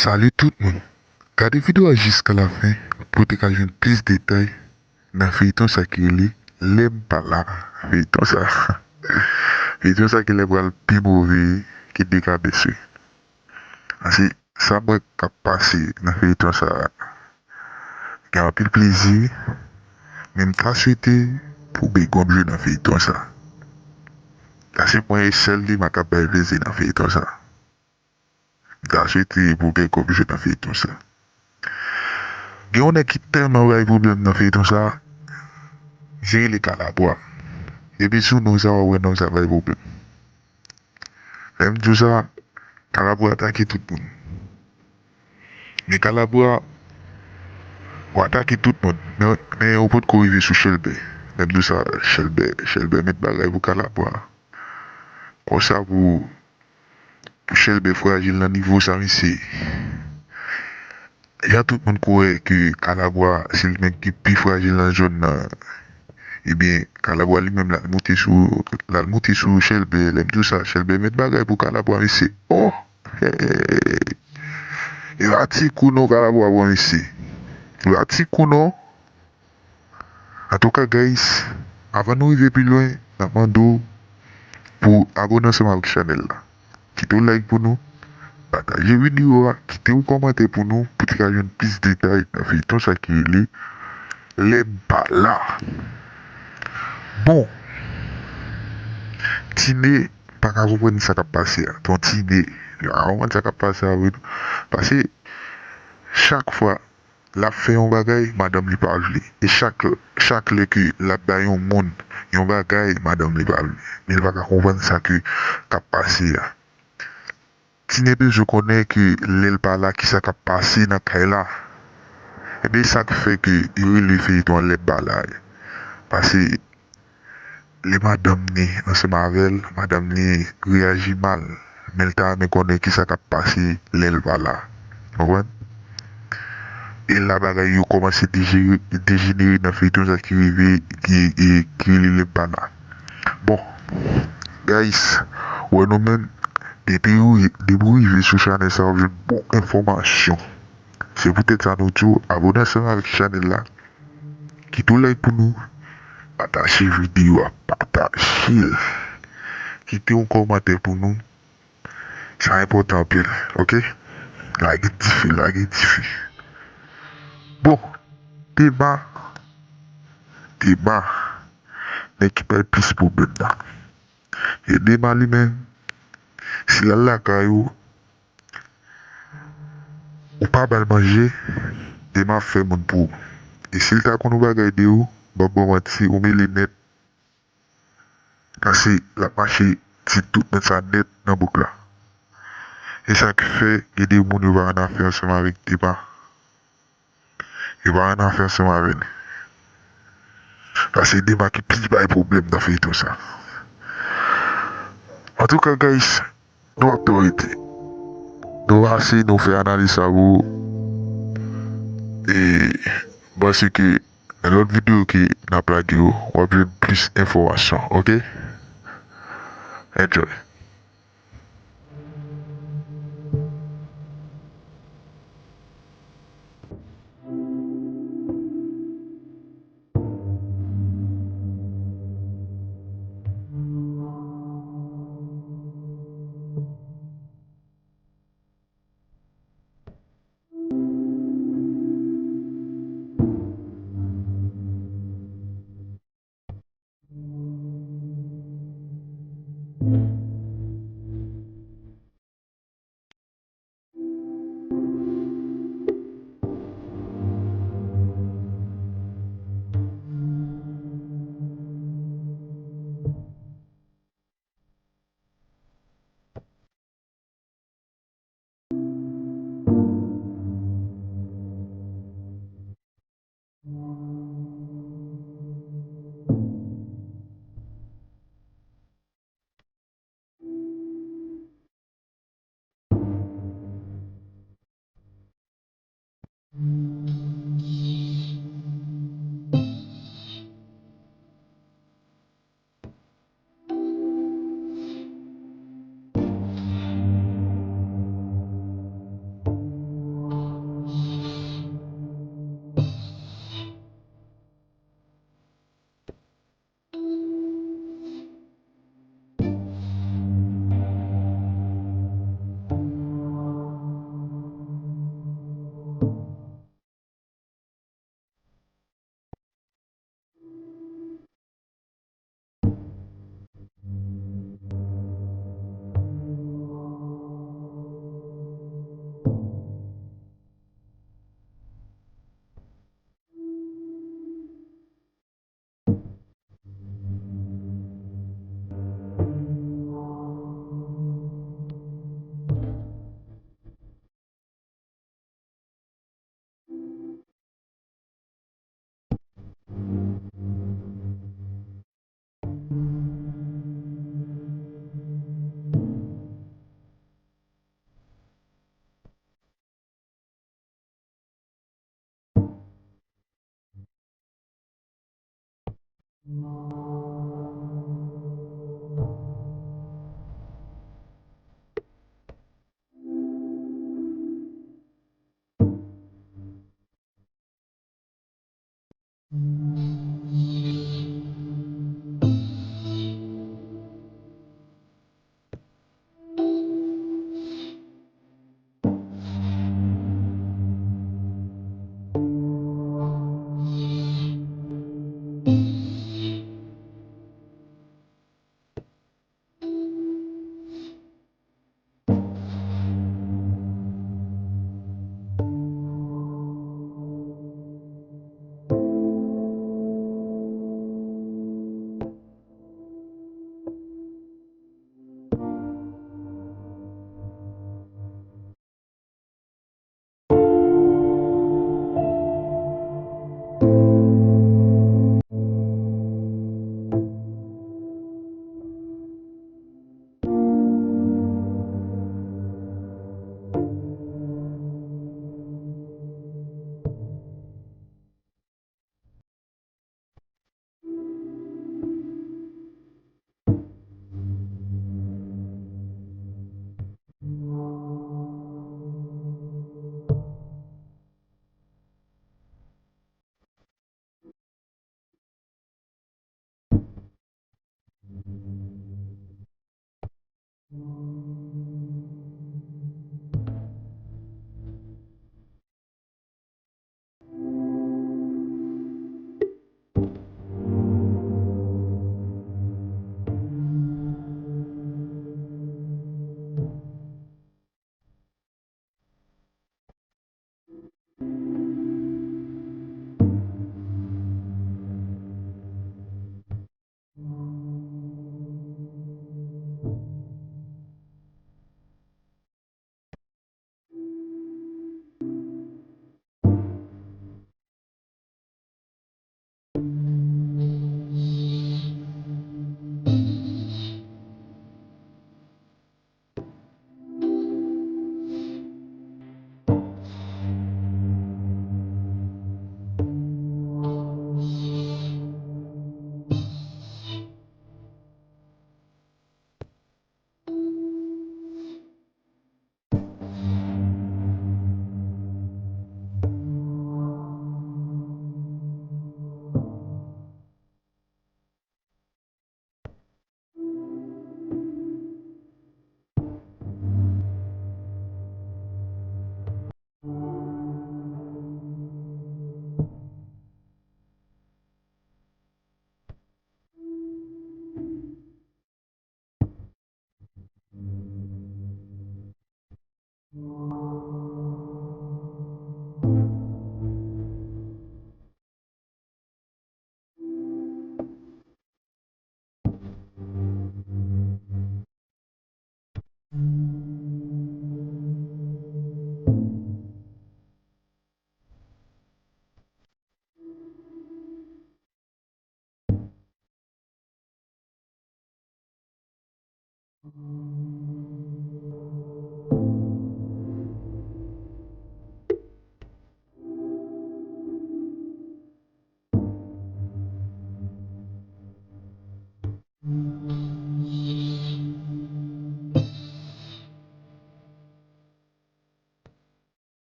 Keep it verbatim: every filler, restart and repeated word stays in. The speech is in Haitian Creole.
Salut tout moun. Gade videyo a jiska lafen pou w te ka jwenn plis detay nan feyton sa ki rele Lè m pa la. Feyton sa, feyton sa genlè pral pi move ke Dekabès wi. Paske sa m wè k ap pase nan feyton sa gen anpil plezi, men m ta swete pou Begom jwe nan feyton sa. Paske mwen e sèl Dema k ap bay plezi nan feyton sa. M ta swete pou Begom jwe nan feyton sa. Gen yon nèg ki tèlman bay pwoblèm nan feyton sa, misye rele Kalabwa. Depi sou non sa w ap wè nonm sa bay pwoblèm. Lè m di w sa, Kalabwa atake tout moun. Men Kalabwa, w atake tout moun. Men, men ou potko rive sou Chèlbè. Lè m di w sa, Chèlbè, Chèlbè met bagay pou Kalabwa. Konsa pou, pou Chèlbè frajil nan nivo sa, mesye. Jan tout moun kwè ke Kalabwa se li menm ki pi frajil nan zòn nan, ebyen, Kalabwa li menm l al moute sou, l al moute sou Chèlbè. Lè m di w sa, Chèlbè met bagay pou Kalabwa, mesye. Oh! Hey! E pa ti kou non Kalabwa pran, mesye. E pa ti kou non. Antouka, guys, avan nou rive pi lwen, n ap mande w pou abone ansanm avèk chanèl la. Kite yon like pou nou, pataje videyo a, kite yon kòmantè pou nou, pou te ka jwenn plis detay nan feyton sa ki rele Lè m pa la. Bon, Tine pa ka konprann sa k ap pase a. Ton Tine, li pa ka konprann sa k ap pase a vre non. Paske chak fwa l ap fè yon bagay, madanm li pa vle. E chak, chak lè ke l ap bay yon moun yon bagay, madanm li pa vle. Men l pa ka konprann sa ke k ap pase a. Tine bezwen konnen ke lè l pa la, kisa k ap pase nan kay la. Ebyen, sa k fè ke yo rele feyton an Lè m pa la. Paske lè madanm ni ansanm avè l, madanm ni reyaji mal, men l ta renmen konnen kisa k ap pase lè l pa la. Konprann? E la bagay yo kòmanse dejere-, dejenere nan feyton sa ki rive, ki, ki, ki rele Lè m pa la. Bon, guys, wè nou menm, depi ou, depi ou rive sou chanèl sa, w ap jwenn bon enfòmasyon. Se poutèt sa nou di w abone ansanm avèk chanèl la. Kite yon like pou nou. Pataje videyo a, pataje l. Kite yon kòmantè pou nou. Sa enpòtan anpil, oke? Lage dife, lage dife. Bon, Dema, Dema, nèg ki bay plis pwoblèm nan. E Dema li menm, si l al lakay ou, ou pa ba l manje, Dema ap fè moun pou ou. E si l ta konn yon bagay de ou, ban m ba w manti, ou mele nèt. Paske l ap mache di tout moun sa nèt nan bouk la. E sa k fè gen de moun yo pa ann afè ansanm avèk Dema. Yo pa ann afè ansanm avè l. Paske Dema ki plis bay pwoblèm nan feyton sa. Antouka, guys, nou ap tou rete. Nou pase, nou fè analiz sa pou ou. E m panse ke nan lòt videyo ke n ap lage yo, w ap jwenn plis enfòmasyon, oke? Enjoy.